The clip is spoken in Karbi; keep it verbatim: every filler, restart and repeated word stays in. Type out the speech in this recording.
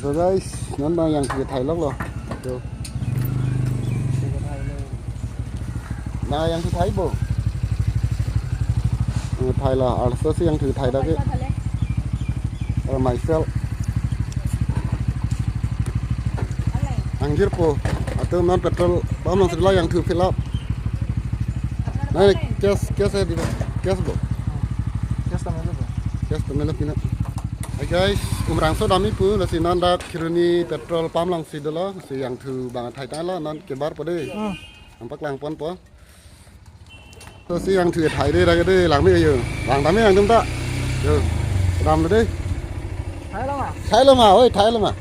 So guys, non bang yangthu thai lok lo. To. Bang yangthu thai bo. Eh, thai lo, arloso si yangthu thai dak ke. Or myself. Angjir po. Atum non petrol pump alongsi la yangthu fill up. Nai, cash, cash hai diba? Cash bo. Cash ta melo bo. Cash ta melo pina. Hi guys, Umrangso damji pu, lasi non dak Kheroni petrol pump alongsi dolo, si yangthu bang thai tanglo, non kebar po de. Hmm. Nampak lang pon po. So si yangthu thai de, dak de, lang me yo. Lang dam me yangtum ta. Yo. Dam de. Thai lo ma? Thai lo ma, oi, thai lo ma.